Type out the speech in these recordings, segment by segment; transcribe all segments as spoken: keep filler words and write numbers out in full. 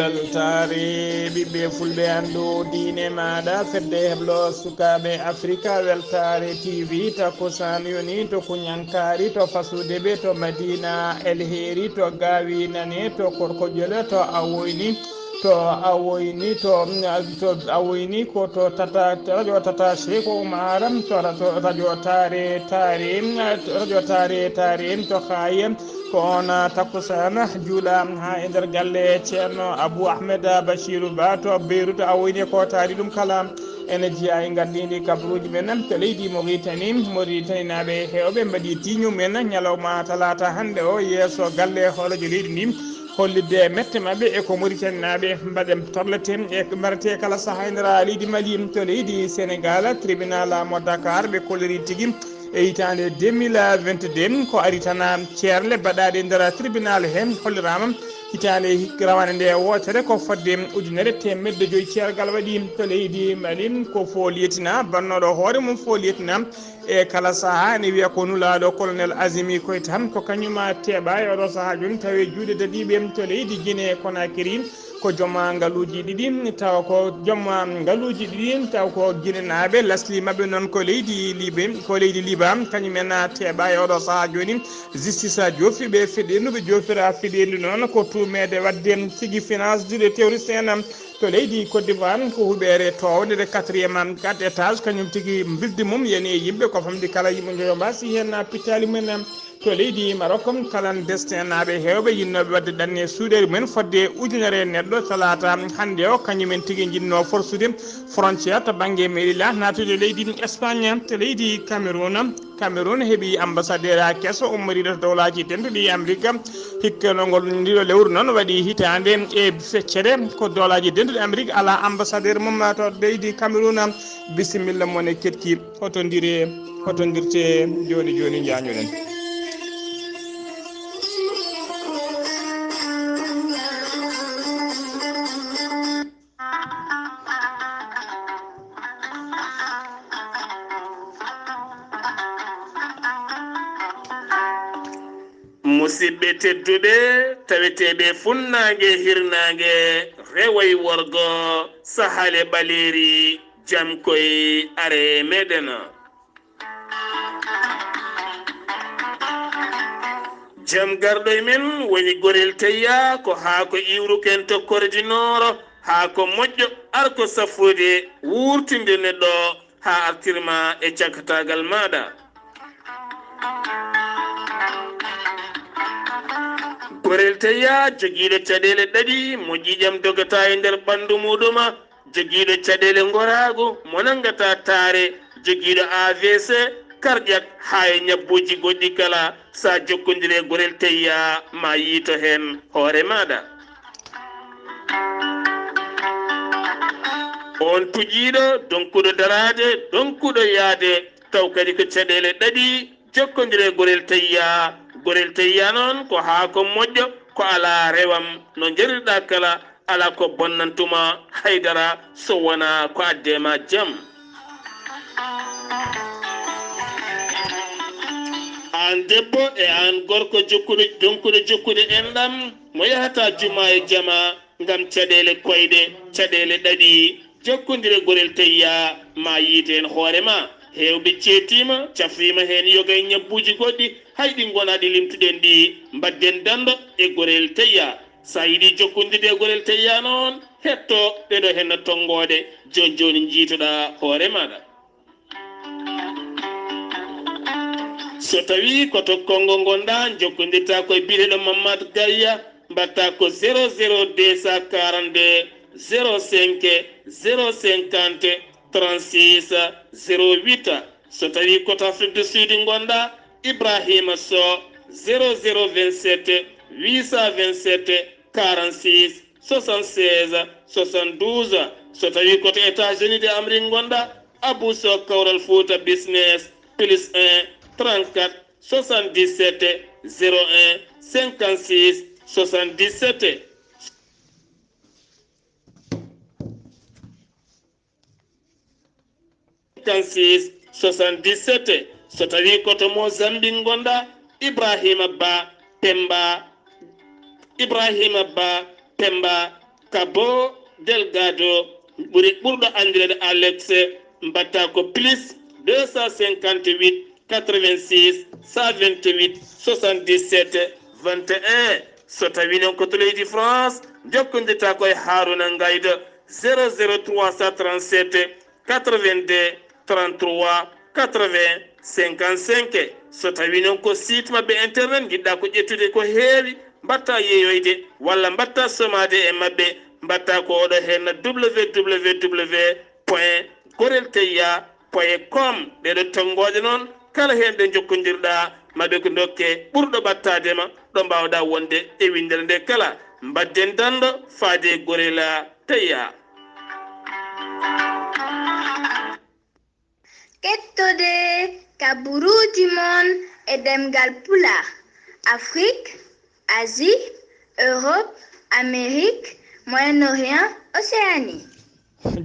Weltaare ɓiɓɓe fulɓe, anndu diine maaɗa, fedde heblo sukaaɓe Afrika, weltaare T V, takkusaan yoni to Kuñankaari, to Fasude ɓe, to Madina El Heri, to Gaawi Nane, to Korkojole, to Awoyni, to Awoyni, to, to Awoyni, ko to tata, radio Tata Cheikh Oumar, to radio Taare Taare, radio Taare Taare, to Xaaye, ko on takkusaan juula haa e nder galle Ceerno Abou Ahmed Bachirou Ba to Beyrouth, Awoyni, ko taari ɗum kala. Ene jeyaa e ngardiindi kabaruuji men to leydi Mauritanie. Mauritanienaaɓe heewɓe mbaɗi tiiñu men ñalawma talaata hannde o yeeso galle hooloojo leydi ndi, hollitde mette maɓɓe e ko Mauritanienaaɓe mbaɗe torlete e mbaɗete kala sahaa e nder leydi Mali. To leydi Sénégal, tribunal mo Dakar ɓe kolliri tigi e hitaande deux mille vingt-deux, ko ari tan ceerle baɗaaɗe e nder tribunal he holliraama hitaande rawane nde wootere ko fodde ujunere teemedde joyi ceergal waɗi. To leydi Mali, ko fof liyetina bannooɗo hoore mum, fof liyetina e kala sahaa ene wiya ko nulaaɗo colonel Azimi Koyta, ko kañum teeɓa e oɗo sahaa jooni tawi e juuɗe dadiiɓe. To leydi Guinée Conakry, ko joom ngaluuji ɗiɗi taw ko joom ngaluuji ɗiɗi taw ko ginenaaɓe, lasli maɓɓe noon ko leydi Libe, ko leydi Liba, kañum en teeɓa e oɗo sahaa jooni. Justice a joofi ɓe fedeendu, ɓe joofira fedeendu noon ko tuumeede waɗde tigi finance de terroriste en. To leydi Côte d'Ivoire, ko huɓeere toowde nde quatrième quatre étage, kañum tigi mbildi mum yani e yimɓe ko famɗi kala yimɓe njoyo mbaasi heen pittaali mumen. To leydi Maroc, clandestinaaɓe heewɓe yinnooɓe waɗde ɗanne suuɗeere mumen fodde ujunere neɗɗo talaata hannde o, kañum en tigi njinnoo forsude frontière to bannge Melilla naatude leydi Espagne. To leydi Cameroun, Cameroun heɓi ambassadeur keso ummoriiɗo to Dowlaaji Dentuɗi Amerika. Hikka no ngol ndiɗo lewru noon waɗi hitaande e feccere ko Dowlaaji Dentuɗi Amerika alaa ambassadeur mum to leydi Cameroun. Bisimilla mon e keɗki. Hoto ndire, hoto ndirte jooni jooni, njaañoɗen. Musidɓe tedduɓe, taweteeɓe funnaange hirnaange, rewo e worgo, sahale ɓaleeri, jam koy are meɗen. Jam garɗo e men woni gorel teyya, ko haa ko iwruken to kordi nooro, haa ko moƴƴo, ar ko safude, wuurtinde neɗɗo, haa artirma e cakataagal maaɗa. Gorel teyya jogiiɗo caɗeele ɗaɗi, mo ƴiiƴam dogata e nder ɓanndu muuɗum, jogiiɗo caɗeele ngoraagu, mo nanngata taare, jogiiɗo A V C, cardiaque, haa e ñabbuuji goɗɗi kala, so a jokkondire gorel teyya, ma yiito heen hoore maaɗa. On tuƴiiɗo, donkuɗo daraade, donkuɗo yaade, taw kadi ko caɗeele ɗaɗi, jokkondire gorel teyya. Gorel teyya noon, ko haa ko moƴƴo, ko alaa rewam, no njarirɗa kala, alaa ko bonnantuma haydara so wonaa ko adde ma jam. Aan debbo e aan gorko jokkuɗo, donkuɗo jokkude enɗam, mo yahata juma e jama ngam caɗeele koyɗe, caɗeele ɗaɗi, jokkondire gorel teyya ma yiite heen hoore ma. Heewɓe ceetiima, cafiima heen yoga e ñabbuuji goɗɗi, hay ɗi ngonaa ɗi limtuɗen ɗi, mbadden danndo e gorel teyya. So a yiɗi jokkondirde e gorel teyya noon, hetto ɗeɗo henna tonngoode, jooni jooni njiitoɗaa hoore maaɗa. So tawii ko to Konngo ngonɗaa, njokkondirtaa ko e biyeteeɗo Mamad Gayya, mbaɗtaa ko zéro zéro deux cent quarante-deux, zéro cinq, zéro cinquante, trente-six, zéro huit. So tawii ko to Afrique du Sud ngonɗaa, Ibrahima Sow, zéro zéro vingt-sept, huit cent vingt-sept, quarante-six, soixante-seize, soixante-douze. So tawii ko to États-Unis de Amérique ngonɗaa, Abou Sow, Kawral Fouta Business, plus un, trente-quatre, soixante-dix-sept, zéro un, cinquante-six, soixante-dix-sept. Cinquante-six, soixante-dix-sept. So tawii ko to Mozambique ngonɗaa, Ibrahima Ba Pemba, Ibrahima Ba Pemba, Cabo Delgado, ɓuri ɓurɗo anndireede Alex, mbaɗta ko plus deux cent cinquante-huit quatre-vingt-six cent vingt-huit soixante-dix-sept vingt et un. So tawii noon ko to leydi France, jokkondirta ko e Haruna Ngaydo, zéro zéro trois cent trente-sept quatre-vingt-deux trente-trois quatre-vingts cinquante-cinq. So tawii noon ko site maɓɓe internet njiɗɗa ko ƴettude ko heewi, mbaɗta yeeyoyde walla mbaɗta somaade e maɓɓe, mbaɗta ko oɗo heen www point gorelteya point com. Ɗeɗo tonngooje noon, kala heen ɗo njokkondirɗa, maɓɓe ko ndokke ɓurɗo ɓattaade ma, ɗo mbaawɗa wonde e winndere nde kala. Mbadden danndo faade e Gorela Teya. Kettode kaburuuji mon e ɗemngal Pulaar, Afrik, Asie, Europe, Amérique, Moyen-Orient, Océanie.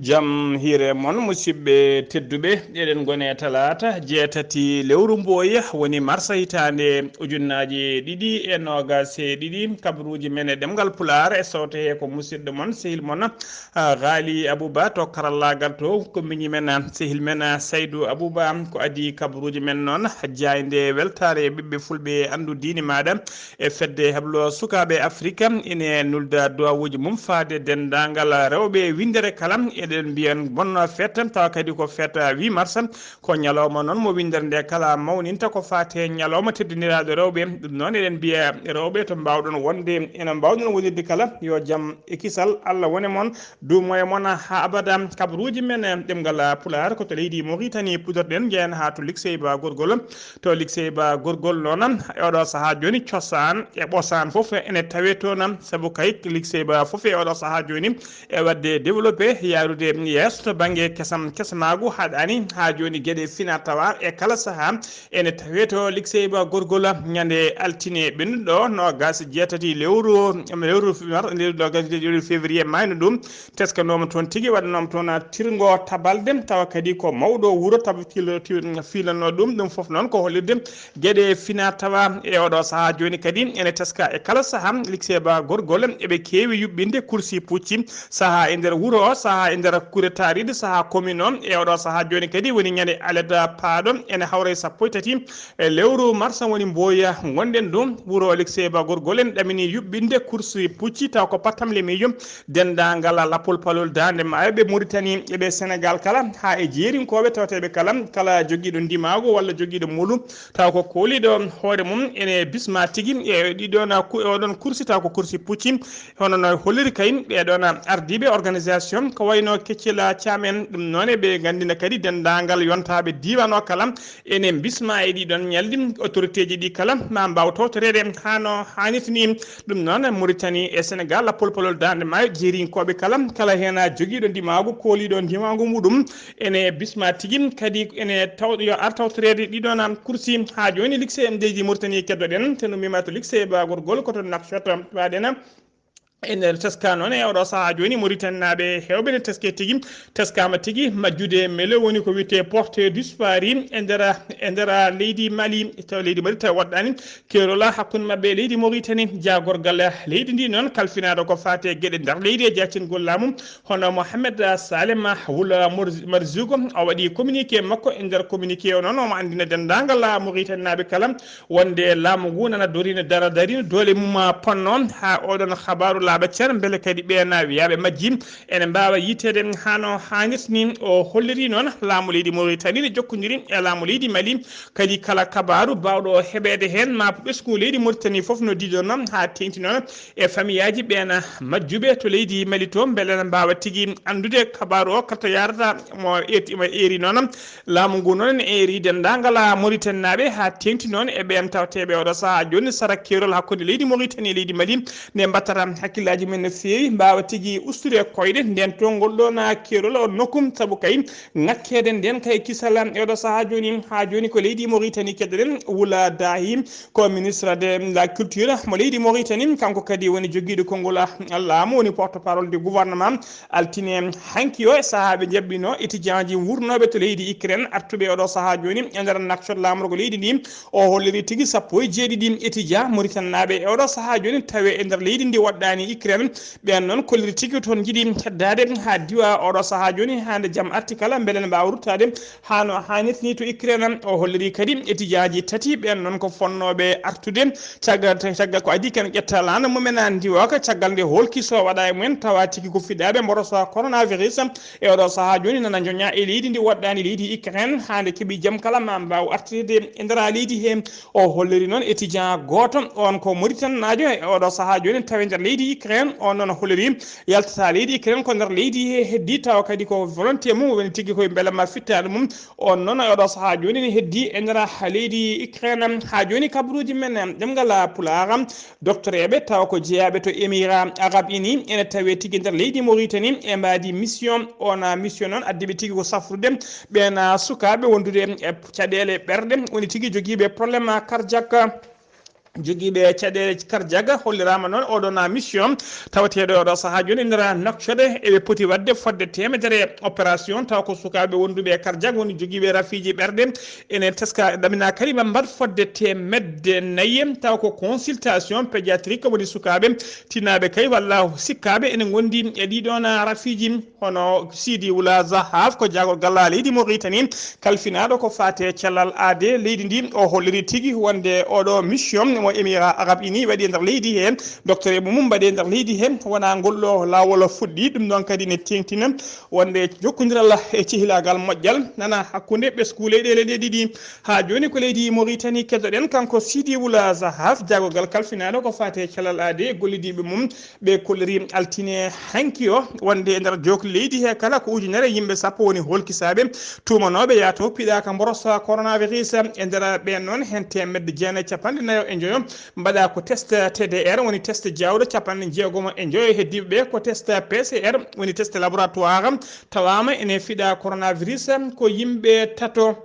Jam hiire mon, musidɓe tedduɓe. Eɗen ngoni e talaata jeetati lewru mbooya, woni marsa hitaande ujunnaaje ɗiɗi e noogaas e ɗiɗi. Kabaruuji men e ɗemngal Pulaar e sawte he ko musidɗo mon, sehil mon, ah, Ghali Abouba to karallaagal to. Ko miñi men, ah, sehil men, ah, Saydou Abouba, ko adii kabaruuji men noon, jaaynde weltaare e ɓiɓɓe fulɓe e anndu diine maaɗa. E fedde heblo sukaaɓe Afrika ine nulda duwawuuji mum faade denndaangal rewɓe winndere kala. Eɗen mbiya bonne fête, tawa kadi ko fête huit mars. Ko ñalawma noon mo winndere nde kala mawninta ko faate ñalawma teddindiraaɗo rewɓe. Ɗum noon eɗen mbiya rewɓe to mbaawɗon wonde, ene mbaawɗon wonirde kala, yo jam e kisal Allah wone mon, duumo e mon haa abada. Kabaruuji men ɗemngal Pulaar ko to leydi Mauritanie puɗɗorɗen, njeyen haa to Likseyba Gorgol. To Likseyba Gorgol noon, e oɗo sahaa jooni, cosaan e ɓosaan fof ene tawee toon, sabu kay Likseyba fof e oɗo sahaa jooni e waɗde développé, yaarude yeeso to bannge kesam, kesamaagu haɗaani haa jooni. Geɗe fina tawa e kala sahaa ene tawee to Likseyba Gorgol. Ñande altine ɓennuɗo, noogaas e jeetati lewru, lewru, lewru noogaas e jeetati lewru février maayno ɗum, teskanooma toon tigi, waɗanooma toon tirngo tabalde, tawa kadi ko mawɗo wuro tabatil filanno ɗum. Ɗum fof noon ko hollirde geɗe fina tawa e oɗo sahaa jooni kadi ene teska e kala sahaa. Likseyba Gorgol eɓe keewi yuɓɓinde kursi pucci, sahaa e nder wuro o, sahaa e nder kure taariiɗe, sahaa commune o. E oɗo sahaa jooni kadi woni ñande aleda paaɗo, ene hawra e sappo e tati e lewru marsa woni mbooya ngonɗen ɗum. Wuro Likseyba Gorgol en ɗamini yuɓɓinde kursi pucci taw ko pattam le mijo denndaangal lappol palol Daande Maayo, ɓe Mauritanie e ɓe Sénégal kala, haa e jeerinkooɓe tawteeɓe kala, kala jogiiɗo ndimaagu walla jogiiɗo mulu taw ko kooliiɗo hoore mum ene bisma tigi e ɗiɗon ku-, e oɗon kursi taw ko kursi pucci. Hono no holliri kay ɓeɗon ardiiɓe organisation ko wayno Keccela Thiam en, ɗum noon eɓe nganndina kadi denndaangal yontaaɓe diiwaan o kala ene mbisma e ɗiɗon ñalɗi. Autorité ji ɗi kala ma mbaaw tawtoreede haa no haanirta ni. Ɗum noon Mauritanie e Sénégal, lappol palol Daande Maayo, jeerinkooɓe kala, kala heen jogiiɗo ndimaagu, kooliiɗo ndimaagu muɗum ene bisma tigi kadi ene taw, yo ar tawtoreede ɗiɗon kursi. Haa jooni Likseyba leydi Mauritanie keddoɗen, te no mbiymaa to Likseyba Gorgol ko to Nouakchott waɗen. E nder teska noon e oɗo sahaa jooni, Mauritanie naaɓe heewɓe ne teske tigi, teskama tigi majjude mele woni ko wiyetee porté disparu e nder, e nder leydi Mali. Taw leydi Mali taw waɗɗani keerol hakkunde maɓɓe e leydi Mauritanie. Jaagorgal leydi ndi noon kalfinaɗo ko faate geɗe nder leydi e jaatingol laamu, hono Mohamed Salem Wul Marzugo, o waɗi communiqué makko. E nder communiqué o noon omo anndina denndaangal Mauritanie naaɓe kala wonde laamu ngu nana dorina, dara darina doole mum ponno haa oɗon habaaru laaɓa cer, mbele kadi ɓeena wiyaaɓe majji ene mbaawa yiyteede haa no haanirta ni. O holliri noon laamu leydi Mauritanie ne jokkondiri e laamu leydi Mali, kadi kala kabaaru baawɗo heɓeede heen ma ɓesngu leydi Mauritanie fof no diidono haa teeŋti noon e famiyaaji ɓeena majjuɓe to leydi Mali to, mbele ene mbaawa tigi anndude kabaaru o kala to yaarata. Mo eeri, mo eeri noon laamu ngu noon ene eeri denndaangal Mauritanie naaɓe haa teeŋti noon e ɓeen tawteeɓe oɗo sahaa jooni sara keerol hakkunde leydi Mauritanie e leydi Mali. Nde mbattata hakkillaaji men no feewi, mbaawa tigi ustude koyɗe ndeen to ngol ɗoon keerol on nokku, sabu kay ŋakkeede ndeen kay kisal e oɗo sahaa jooni. Haa jooni ko leydi Mauritanie keddoɗen, Wula Dahi, ko ministre de la culture mo leydi Mauritanie, kanko kadi woni jogiiɗo konngol laamu, woni porte parole du gouvernement. Altine hanki o e sahaa ɓe njaɓɓino étudiant ji wurnooɓe to leydi Ukraine artuɓe oɗo sahaa jooni e nder Nouakchott laamorgo leydi ndi. O holliri tigi sappo e jeeɗiɗi étudiant Mauritanie naaɓe e oɗo sahaa jooni tawe e nder leydi ndi woɗɗaani Ukraine. Ɓeen noon kolliri tigi toon njiɗi heddaade haa diwa oɗo sahaa jooni, haa nde jam arti kala, mbele ne mbaawa ruttaade haa no haanirta ni to Ukraine. O holliri kadi etijaaji tati, ɓeen noon ko fonnooɓe artude caggal, caggal ko adii ken ƴetta laana mumen ndiwaka, caggal nde holki so waɗa e mumen, tawa tigi ko fiɗaaɓe mborosa coronavirus. E oɗo sahaa jooni nana joña e leydi ndi woɗɗaani leydi Ukraine, haa nde keɓi jam kala ma mbaaw artirde e nder leydi he. O holliri noon étudiant gooto, on ko Mauritanie naajo, e oɗo sahaa jooni tawi nder leydi Ukraine. On noon holliri yaltata leydi Ukraine ko nder leydi he heddi, tawa kadi ko volonté mum woni tigi koye mbela ma fittaandu mum. On noon e oɗo sahaa jooni ne heddi e nder leydi Ukraine. Haa jooni kabaruuji men ɗemngal Pulaar, doktoreeɓe tawa ko jeyaaɓe to Émirats Arabes Unis ene tawe tigi nder leydi Mauritanie e mbaadi mission. On mission noon addiɓe tigi ko safrude ɓeen sukaaɓe wondude e caɗeele ɓerɗe, woni tigi jogiiɓe problème cardiaque. Jogiiɓe caɗeele cardiaque holliraama noon oɗo na mission tawateeɗo e oɗo sahaa jooni e nder Nouakchott, eɓe poti waɗde fodde teemedere opération, tawa ko sukaaɓe wonduɓe e cardiaque woni jogiiɓe rafiiji ɓerɗe. Ene teska ɗamina kadi ɓe mbaɗ fodde teemedde nayi, tawa ko consultation pédiatrique woni sukaaɓe tinaaɓe kay walla sikkaaɓe ene ngondi e ɗiɗon rafiiji. Hono Sidi Wula Zahaf ko jaagol galla leydi Mauritanie, kalfinaaɗo ko faate cellal aade leydi ndi, o holliri tigi wonde oɗo mission mo Émirats Arabes Unis waɗi e nder leydi he, docteur e mum mbaɗi e nder leydi he, wona ngol ɗo laawol fuɗɗi. Ɗum ɗon kadi ne teeŋtina wonde jokkondiral e cehilaagal moƴƴal nana hakkunde ɓesngu leyɗeele ɗe ɗiɗi. Haa jooni ko leydi Mauritanie keddoɗen kanko Sidi Wula Zahaf, jaagorgal kalfinaaɗo ko faate cellal aade e gollidiiɓe mum. Ɓe kolliri altine hanki o wonde e nder jookli leydi he kala ko ujunere yimɓe sappo woni holkisaaɓe tuumanooɓe yaato piɗaaka mborosa coronavirus. E nder ɓeen noon, heen teemedde jeenayi e capanɗe nayo e njoyo mbaɗa ko test T D R, woni test jaawɗo capanɗe jeegom e njoyo. Heddiiɓe ɓe ko test P C R, woni test laboratoire, tawaama ene fiɗa coronavirus ko yimɓe tato.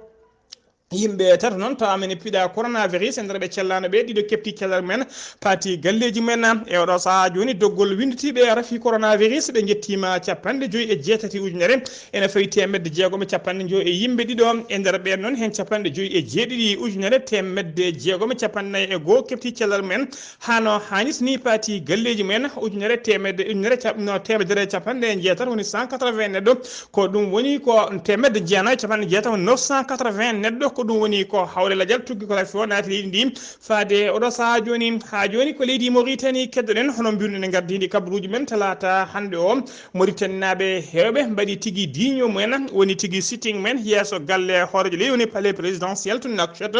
Yimɓe tato noon tawaama ene piɗa coronavirus e nder ɓe cellaano ɓe, ɗiɗo keɓti cellal mumen, paati galleeji mumen. E oɗo sahaa jooni, doggol winnditiiɓe rafi coronavirus ɓe njettiima capanɗe joyi e jeetati ujunere, ene fawi teemedde jeegom e capanɗe njoyo e yimɓe ɗiɗo. E nder ɓeen noon, heen capanɗe joyi e jeeɗiɗi ujunere teemedde jeegom e capanɗe nayi e goo keɓti cellal mumen. Hano haanirta ni, paati galleeji mumen ujunere teemedde, ujunere cap-, no, teemedere e capanɗe jeetati, woni cent quatre-vingts neɗɗo. Ko ɗum woni ko teemedde jeenayi e capanɗe jeetati, woni neuf cent quatre-vingts neɗɗo. Ko ɗum woni ko hawre lajal tuggi ko rafi o naati leydi ndi. Faade oɗo sahaa jooni, haa jooni ko leydi Mauritanie keddoɗen, hono mbiruɗen e ngardiindi kabaruuji men talaata hannde o. Mauritanie naaɓe heewɓe mbaɗi tigi diinyo mumen, woni tigi sitting men yeeso galle hooreejo leydi, woni palais présidentiel to Nouakchott.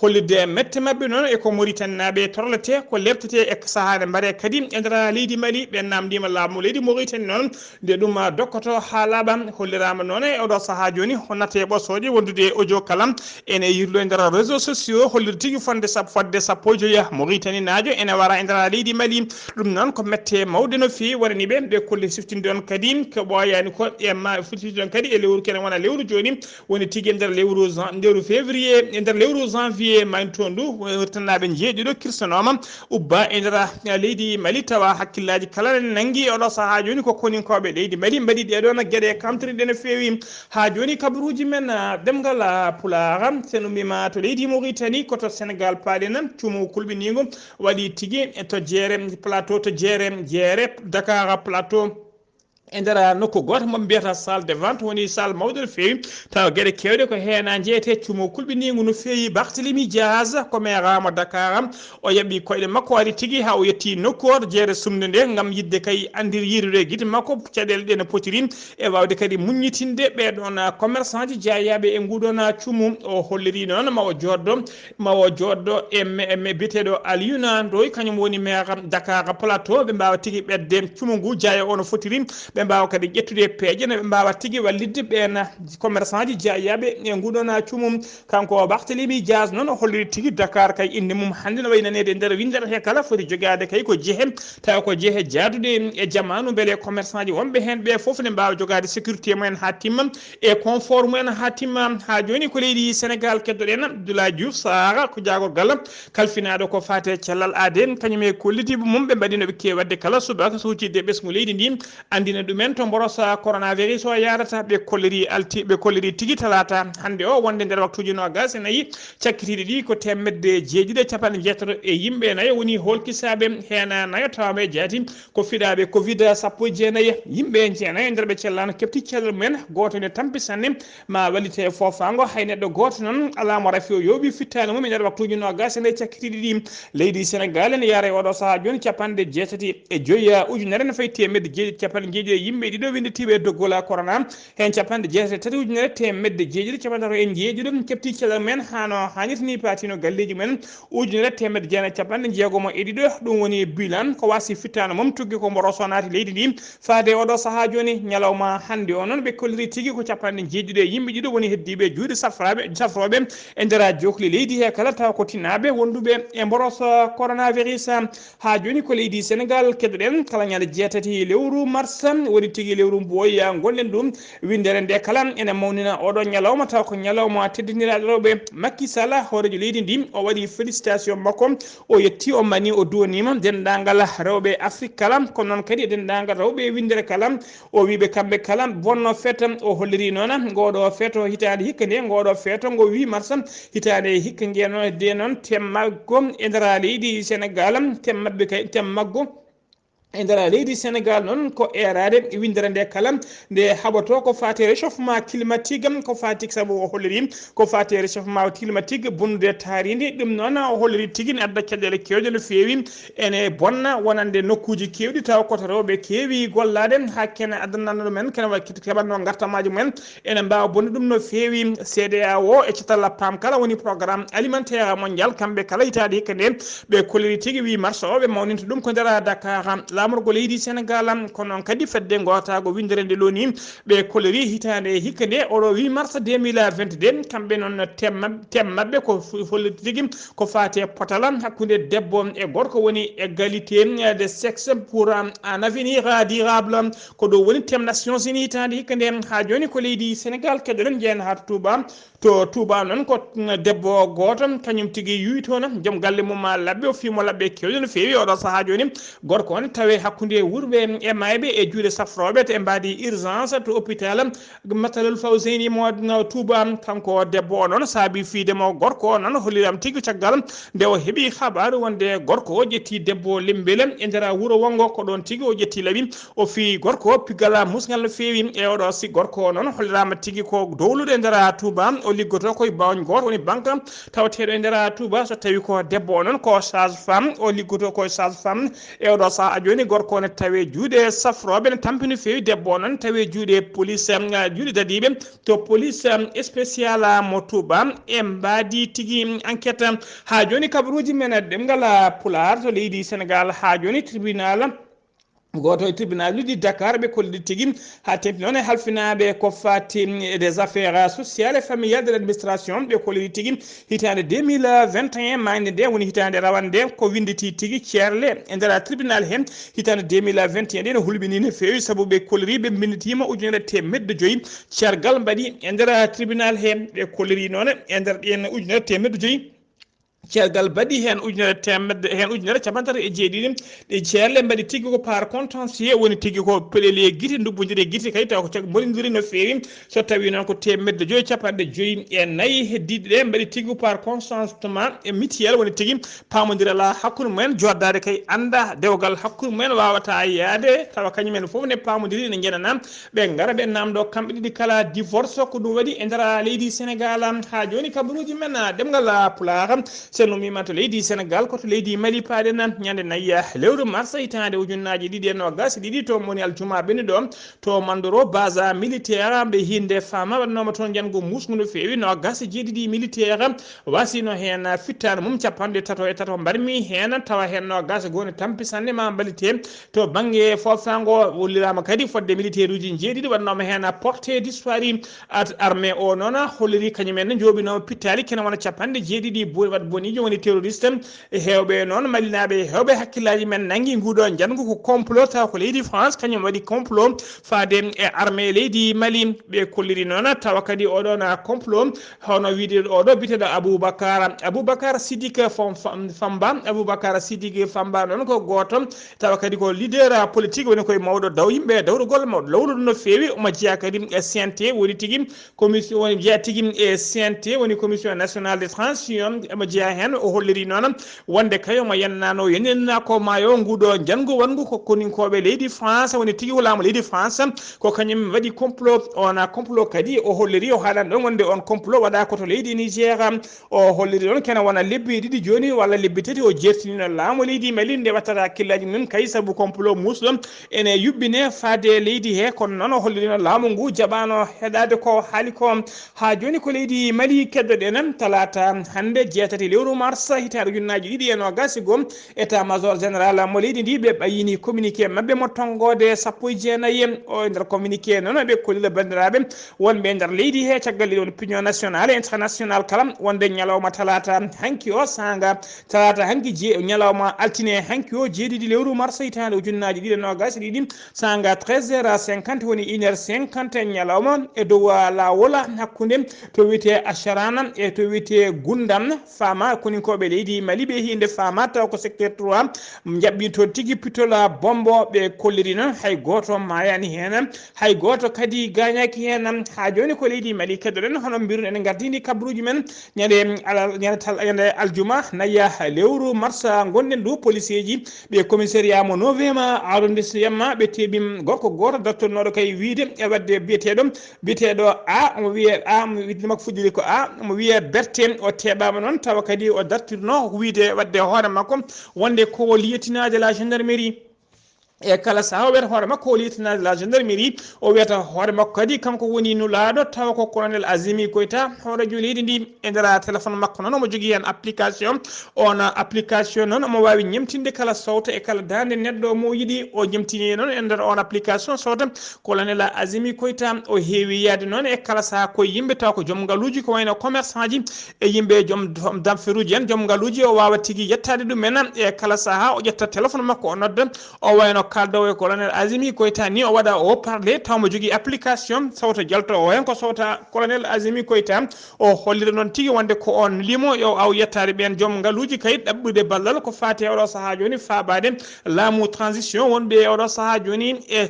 Hollirde mette maɓɓe noon e ko Mauritanie naaɓe torlete, ko leptete e sahaa nde mbaɗe kadi e nder leydi Mali. Ɓe namndiima laamu leydi Mauritanie noon nde ɗum dokkoto haa laaɓa. Holliraama noon e oɗo sahaa jooni, o natta e ɓosooje wondude e audio kala ene yirlo e nder réseaux sociaux, hollirde tigi fodde sap-, fodde sappo e joya Mauritanie naajo ene wara e nder leydi Mali. Ɗum noon ko mette mawɗe no feewi wonani ɓe, ɓe kolli siftinde on kadi ko ɓooyaani ko e ma, siftinde on kadi e lewru kene wona lewru jooni, woni tigi e nder lewru jan-, lewru février, e nder lewru janvier, maynitoo ndu, Mauritanie naaɓe njeeɗiɗo kirsanooma ubba e nder leydi Mali, tawa hakkillaaji kala ne nanngi oɗo sahaa jooni ko koninkooɓe leydi Mali mbaɗi ɗee ɗoon geɗe kamtiniiɗe no feewi. Haa jooni kabaruuji men, ah, ɗemngal, ah, Pulaar, so en ummiima to leydi Mauritanie, ko to Sénégal paaɗen, cuumu kulɓiniingu waɗi tigi to Jeere Plateau, to Jeere, Jeere Dakar Plateau. E nder nokku gooto mo ɓe mbiyata salle de vente, woni salle mawɗo no feewi, tawa geɗe keewɗe ko heen jeeyetee. Cuumu kulɓiniingu no feewi. Barthélemy Diaz ko maire mo Dakar, o yaɓi koyɗe makko, o ari tigi haa o yetti nokku o to Jeere sumnde nde ngam yiɗde kay anndir yiidude e gite makko caɗeele ɗe no potiri e waawde kadi muññitinde ɓee ɗoon commerçant ji jeeyaaɓe e nguu ɗoon cuumu. O holliri noon ma o jooɗdo, ma o jooɗdo e me-, me-, biyeteeɗo Alioune Ndoye, kañum woni maire Dakar Plateau, ɓe mbaawa tigi ɓetde cuumu ngu jeeya o no fotiri, ɓe mbaawa kadi ƴettude peeje no ɓe mbaawa tigi wallitde ɓeen commerçant ji jeeyaaɓe e nguu ɗoon cuumu. Kanko Barthélemy Diaz noon o holliri tigi Dakar kay innde mum hannde no wayi naneede e nder winndere he kala foti jogaade kay ko jehe, tawa ko jehe jaaduɗe e jamaanu, mbele commerçant ji wonɓe heen ɓe fof ne mbaawa jogaade sécurité mumen haa timma e confort mumen haa timma. Haa jooni ko leydi Sénégal keddoɗen, Abdoulaye Diouf Sarr ko jaagorgal kalfinaaɗo ko faate cellal aade, kañum e kollidiiɓe mum ɓe mbaɗi no ɓe keewi waɗde kala subaka so huccitde ɓesngu leydi ndi, anndina Men to mborosa coronavirus o yarata, ɓe kolliri alti, ɓe kolliri tigi talata hannde o wonde nder waktuuji noogas e nayi cakkitiiɗi ɗi ko teemedde jeeɗiɗi e capanɗe jeetato e yimɓe nayo woni hoolkisaaɓe, heen nayo tawaaɓe e jaati ko fiɗaaɓe covid sappo e jeenayi. Yimɓe jeenayo e nder ɓe cellano keɓti cellal mumen, gooto ne tampi sanne ma wallite foofaango, hay neɗɗo gooto noon alaa mo rafi o yooɓi fittaandu mum e nder waktuuji noogas e nayi cakkitiiɗi ɗi. Leydi Senegal ene yaara e oɗo sahaa jooni capanɗe jeetati e joyi ujunere ne fayi teemedde jeeɗiɗi capanɗe jeeɗiɗi e yimɓe ɗiɗo winnditiiɓe e doggol corona, heen capanɗe jeetati e tati ujunere teemedde jeeɗiɗi capanɗe tato e jeeɗiɗo keɓti cellal mumen haa no haanirta ni, paatino galleeji mumen ujunere teemedde jeenayi capanɗe jeegomo e ɗiɗo. Ɗum woni bilan ko waasi fittaandu mum tuggi ko mboroso naati leydi ndi. Faade oɗo sahaa jooni, ñalawma hannde o noon, ɓe kolliri tigi ko capanɗe jeeɗiɗi e yimɓe ɗiɗo woni heddiiɓe juuɗe safraaɓe, safrooɓe e nder jookli leydi he kala, tawa ko tinaaɓe wonduɓe e mboros coronavirus. Haa jooni ko leydi Senegal keɗoɗen, kala ñande jeetati lewru mars, woni tigi lewru mboya ngonɗen ɗum, winndere nde kala ene mawnina oɗo ñalawma, tawa ko ñalawma teddiniraaɗo rewɓe. Macky Sall, hooreejo leydi ndi, o waɗi félicitation makko, o yetti, o mani, o duwaniima denndaangal rewɓe Afrique kala, kono noon kadi e denndaangal rewɓe e winndere kala. O wii ɓe kamɓe kala bonne fête, o holliri noon ngooɗo feeto hitaande hikka nde, ngooɗo feeto ngo huit mars hitaande hikka nge noon, de noon tem maggo e nder leydi Senegal, tem maɓɓe kay, tem maggo e nder leydi Senegal noon ko eeraade winndere nde kala nde haɓoto ko faati réchauffement climatique, ko faati sabu o holliri ko faati réchauffement climatique bonnude taariindi. Ɗum noon o holliri tigi ne adda caɗeele keewɗe no feewi, ene bonna wonande nokkuuji keewɗi, tawa koto rewɓe keewi gollaade, haa kene addanano men, kene wa-, keɓatno ngartamaaji mumen, ene mbaawa bonde ɗum no feewi. C D A O e catal paam kala woni programme alimentaire mondial, kamɓe kala hitaade hikka nde ɓe kolliri tigi wii mars o ɓe mawninta ɗum ko nder Dakar, laamorgo leydi Senegal, kono noon kadi fedde ngootaago winndere nde loni ɓe kolliri hitaande hikka nde, oɗo huit mars deux mille vingt-deux, kamɓe noon tem mab-, tem maɓɓe ko f-, holliti tigi ko faati e potal hakkunde debbo e gorko, woni égalité de sexe pour un avenir durable. Ko ɗo woni tem Nations Unies hitaande hikka nde. Haa jooni ko leydi Senegal keɗoɗen, jeyen haa to Touba. To Touba noon ko debbo gooto, kañum tigi yuwi toon joom galle mum maa labbe, o fii mo labbe keewɗe no feewi. Oɗo sahaa jooni gorko on tawe hakkunde wurɓe e maayɓe e juuɗe safrooɓe to e mbaadi urgence to hôpital Matsalul Fawzeyni mo, no Touba. Kanko debbo o noon saabi fiide mo gorko o noon holliram tigi caggal nde o heɓi habaaru wonde gorko o ƴetti debbo Lembele e nder wuro wongo, ko ɗoon tigi o ƴetti laɓi, o fii gorko o piggal musngal no feewi. E oɗo si gorko o noon holliraama tigi ko dowluɗo e nder Touba, o liggoto koye bawñ gooto woni banque tawateeɗo e nder Touba. So tawi ko debbo o noon ko sage femme, o liggoto ko sage femme. E oɗo sahaa jooni gorko o ne tawe juuɗe safrooɓe, ne tampi no feewi. Debbo o noon tawe juuɗe police, em, juuɗe dadiiɓe to police, em, spécial mo Touba. E mbaadi tigi enquête. Haa jooni kabaruuji men ɗemngal Pulaar to leydi Senegal. Haa jooni tribunal, gooto e tribunal uji Dakar ɓe kollidi tigi haa teŋti noon e halfinaaɓe ko faati e des affaires sociales et familiales de l'administration, ɓe kollidi tigi hitaande deux mille vingt et un, maayde nde woni hitaande rawande nde, ko winnditi tigi ceerle e nder tribunal heen hitaande deux mille vingt et un ɗe no hulɓini no feewi, sabu ɓe kolliri ɓe mbinnitiima ujunere teemedde joyi ceergal mbaɗi e nder tribunal heen. Ɓe kolliri noon e nder ɗeen ujunere teemedde joyi ceergal mbaɗi heen ujunere teemedde, heen ujunere capanɗe tati e jeeɗiɗi ɗe ceerle mbaɗi tigi ko par contentieux, woni tigi ko peɗeli e gite, ndubbondiri e gite kadi taw ko cag-, mbonondiri no feewi. So tawi noon ko teemedde joyi capanɗe joyi e nayi heddiiɗe ɗe mbaɗi tigi par consentement e mutuel, woni tigi paamondire alaa hakkunde mumen, joddaade kay annda dewgal hakkunde mumen waawata yaade, tawa kañum en fof ne paamondiri ne njenana, ɓe ngara ɓe namdo kamɓe ɗiɗi kala divorce. Ko ɗum waɗi e nder leydi Senegal. Haa jooni kabaruuji men ɗemngal Pulaar, so en ummima to leydi Senegal, ko to leydi Mali paaɗen. Ñande nayi lewru mars hitaande ujunnaaji ɗiɗi e noogas e ɗiɗi, to moni aljuma ɓenni ɗo, to Mandoro, base militaire ɓe hinde fama waɗnooma toon janngo muusngu no feewi, noogas e jeeɗiɗi militaire wasino heen fittaandu mum capanɗe tato e tato mbarmi heen, tawa heen noogas e goo ne tampi sanne ma mballite. To bannge foofaango, holliraama kadi fodde militaire uji jeeɗiɗi waɗnooma heen portée disparue. At armée o noon holliri kañum en ne njooɓinooma pittaali kene wona capanɗe jeeɗiɗi bo-, waɗ-, Ni joni terroriste e heewɓe noon malinaaɓe, heewɓe hakkillaaji men nanngi nguuɗo njanngu ko complot, taw ko leydi France kañum waɗi complot faade e armée leydi Mali. Ɓe kolliri noon tawa kadi oɗon complot hono wiide oɗo biteɗo Aboubacar Aboubacar Sidik Famba. Aboubacar Sidik Famba noon ko gooto tawa kadi ko leader politique, woni koye mawɗo daw yimɓe dawrugol mawɗo lawru ɗum no feewi. Omo jeyaa kadi e C N T, woni tigi commission, woni jeyaa tigi e C N T, woni commission nationale de transition. Omo jeyaa heen, o holliri noon wonde kayo mo yennano yenninna ko maayo nguɗo njanngu wonngu ko koninkooɓe leydi France, woni tigi ko laamu leydi France ko kañum waɗi complot. Ona complot kadi o holliri, o haalan ɗon wonde on complot waɗa ko to leydi Niger. O holliri ɗon kene wona lebbi ɗiɗi jooni walla lebbi tati o jertinino laamu leydi Mali nde wattata hakkillaaji mum kay sabu complot muusɗo ene yuɓɓine faade leydi he. Kono noon o hollirino laamu ngu jaɓano heɗade ko haali ko. Ha jooni ko leydi Mali keddoɗen talaata hannde jeetati lewru mars hitaande ujunnaaji ɗiɗi e noogaas e goo, état major général mo leydi ndi ɓe ɓayyini communiqué maɓɓe mo tonngode sappo e jeenayi. O e nder communiqué noon ɓe kollira banndiraaɓe wonɓe e nder leydi he caggal ɗiɗon pignon national e international kala wonde ñalawma talaata hanki o saanga talaata hanki je ñalawma altine hanki o jeeɗiɗi lewru mars hitaande ujunnaaji ɗiɗi e noogaas e ɗiɗi saanga treize heures cinquante woni une heure cinquante ñalawma e dow laawol hakkunde to wiyetee Asharana e to wiyetee Gundam faama koninkooɓe leydi Mali ɓe hinde faama taw ko secteur trois jaɓɓi toon tigi pitola bombo ɓe kolliri noon hay gooto maayani heen. Hay gooto kadi gaañaaki heen. Haa jooni ko leydi Mali keddoɗen hono mbiruɗen gardini kabaruuji men ñande alal ñande tal ñande aljuma naya lewru mars ngonɗen ɗo policeeji ɓe commissariat mo neuvième arrondissement ɓe teeɓi gorko gooto dartonnooɗo kay wiide e waɗde biyeteeɗo biyeteeɗo a omo wiye a omo wiɗde makko fuɗɗiri ko a omo wiye berte o teeɓaama noon tawa kadi o dartirno wiide waɗde hoore makko wonde ko lieutenant de la gendarmerie. E kala saha o wiyata hoore makko o lieutenant de la gendarmerie, o wiyata hoore makko kadi kanko woni nulaaɗo tawa ko colonel Azimi Koyta horeejo leydi ndi. E nder téléphone makko noon omo jogii heen application. On application noon omo waawi ñemtinde kala sowto e kala daande neɗɗo mo yiɗi o ñemtini noon e nder on application sowto. Colonel Azimi Koyta o heewi yaade noon e kala saha ko yimɓe taw ko joom ngaluuji ko wayno commerçant ji e yimɓe joom damferuji en joom ngaluuji o waawa tigi yettaade ɗum en e kala saha o ƴetta téléphone makko o nodda. O wayno kaldowo e colonel Azimi Koyta ni o waɗa o parle taw mo jogii application sowto jalto o heen ko sowta colonel Azimi Koyta. O hollira noon tigi wonde ko on limo yo aw yettaade ɓeen joom ngaluuji kay ɗaɓɓude ballal ko faati e oɗo sahaa jooni faabaade laamu transition wonɓe e oɗo sahaa jooni e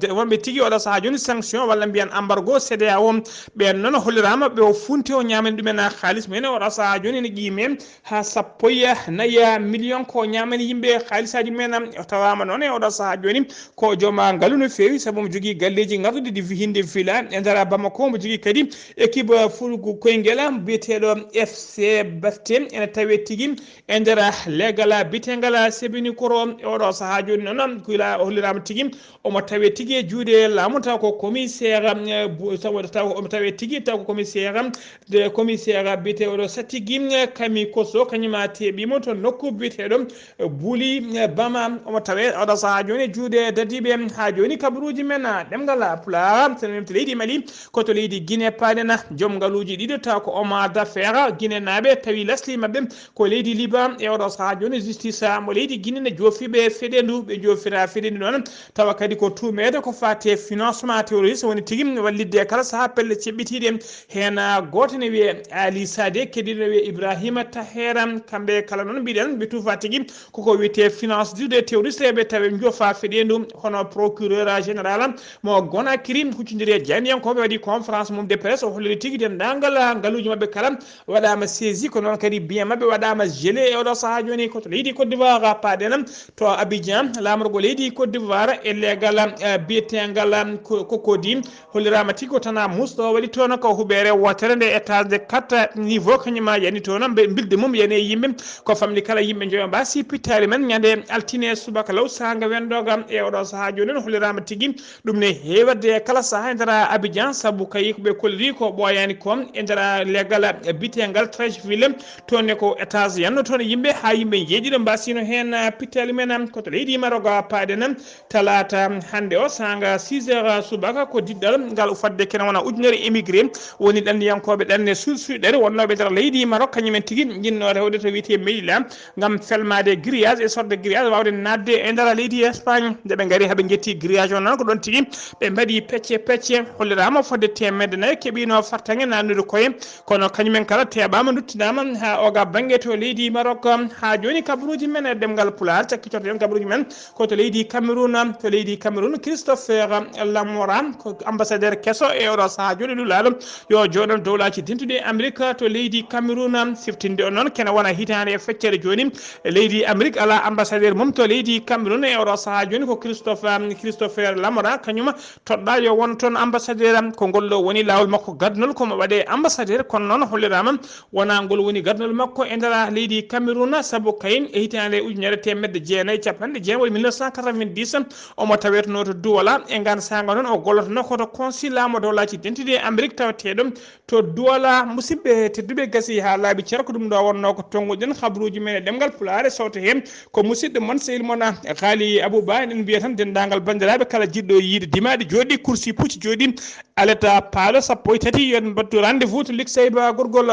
wonɓe tigi oɗo sahaa jooni sanction walla mbiyan embargo C D A O. Ɓeen noon holliraama ɓe o funti o ñaamani ɗumen haalis mumen e oɗo sahaa jooni ene ƴiime ha sappo e nayi million ko ñaamani yimɓe haalisaaji mumen. O tawaama noon e oɗo sahaa jooni ko jooma ngalu no feewi sabu omo jogii galleeji ngarduɗi ɗi hinde fila e nder Bamako. Omo jogii kadi équipe fuɗɗugu koyngel biyeteeɗo F C Bafte ene tawee tigi e nder leegal biyeteegal Sebini Koro. E oɗo sahaa jooni noon kuyla o holliraama tigi omo tawee tigi e juuɗe laamu taw ko commissaire eh, bu- taw taw omo tawee tigi taw ko commissaire de commissaire biyeteeɗo Satigi eh, Kami Koso kañum a teeɓiima to nokku biyeteeɗo eh, Buli eh, Bama. Omo tawee oɗo sahaa jooni e juuɗe dadiiɓe. Haa jooni kabaruuji men ah, ɗemngal ah, Pulaar so memti leydi Mali ko to leydi Guinée paaɗen. Joom ngaluuji ɗiɗo taw ko Omar Dafeera Guinée naaɓe tawi lesli maɓɓe ko leydi Liban. E oɗo sahaa jooni justice mo leydi Guinée ne joofi ɓe feɗendu ɓe joofira feɗendu noon tawa kadi ko tuumeede ko faati e financement terroriste woni tigi wallitde e kala sahaa pelle ceɓɓitiiɗe. Heen gooto ne wiyee Ali Sade, keddiiɗo ne wiyee Ibrahima Tahera. Kamɓe kala noon mbiɗen ɓe tuufa tigi koko wiyetee finance du des terroristes ɓe tawi njoofa feɗendu. Hono procureur général mo Gonakiri huccondiri e jaayndiyankooɓe waɗi conférence mum de presse o holliri tigi denndaangal ngaluuji maɓɓe kala waɗaama saisi ko noon kadi biye maɓɓe waɗaama gelé e oɗo sahaa jooni ko to leydi Côte d'Ivoire paaɗen to Abidjan laamorgo leydi Côte d'Ivoire e leegal eh, biyeteengal eh, ko- Cocody holliraama tigi ko tana musɗo waɗi toon ko huɓeere wootere nde étage de quatre niveau kañum ma yani toon mbe- mbildi mum yani e yimɓe ko famɗi kala yimɓe njoyo mbasi pittaali men ñande altine subaka law saanga Wendogam e oɗo sahaa jooni, holliraama tigi ɗum ne heewirde e kala sahaa e nder Abidjan, sabu kayi ko ɓe kolliri ko ɓooyaani ko e nder leggal bitegal Treichville, toon ne ko étage yanno toon yimɓe, haa yimɓe njeeɗiɗo mbasino heen pittali men. Ko to leydi Maroc paaɗen talaata hannde o saanga six heures subaka, ko diɗɗal ngal fodde kene wona ujunere émigré woni ɗanniyankooɓe ɗanne sulsuɗere wonnooɓe nder leydi Maroc, kañumen tigi njinnoo rewde to wiyetee Melilla ngam felmaade grillage e sorde grillage, waawde naatde e nder leydi Espagne. Nde ɓe ngari haa ɓe njetti grillage o noon, ko ɗoon tigi ɓe mbaɗi pecce pecce, holliraama fodde teemedde nayi keɓiino fartaŋŋe naatnude koye, kono kañumen kala teeɓaama, nduttinaama haa oga bannge to leydi Maroc. Haa jooni kabaruuji men e ɗemngal Pulaar, cakkitoto en kabaruuji men ko to leydi Cameroun. To leydi Cameroun, Christopher Lamora ko ambassadeur keso e oɗo sahaa jooni lulaaɗo yo jooɗan dowlaaji dentuɗi e Amérique to leydi Cameroun. Siftinde on noon, kene wona hitaande e feccere jooni, leydi Amérique alaa ambassadeur mum to leydi Cameroun e oɗo sahaa jooni. Ko Christophe, Christopher Lamora, kañum toɗɗaa yo won toon ambassadeur. Ko ngol ɗo woni laawol makko gadnol, ko mo waɗee ambassadeur, kono noon holliraama wona ngol woni gadnol makko e nder leydi Cameroun, sabu kayen e hitaande ujunere teemedde jeenayi e capanɗe jeenayi, woni mille neuf cent quatre-vingt-dix, omo tawetenoo to Douala. E ngaan saanga noon, o gollotonoo ko to consulat mo dowlaaji dentuɗi e Amérique taweteeɗo to Douala. Musidɓe tedduɓe, gasi haa laaɓi cer, ko ɗum ɗo wonnoo ko tonnguɗen kabaruuji men e ɗemngal Pulaar. Sooto heen ko musidɗo mon, sehil mon, Haali Abou Ba. Eɗen mbiya tan denndaangal banndiraaɓe kala jiɗɗo yiide dimaaɗi jooɗi, kursi pucci jooɗi, aleta paalo sappo e tati, yo en mbattu rendez-vous to Luxeuil Ba Gorgol.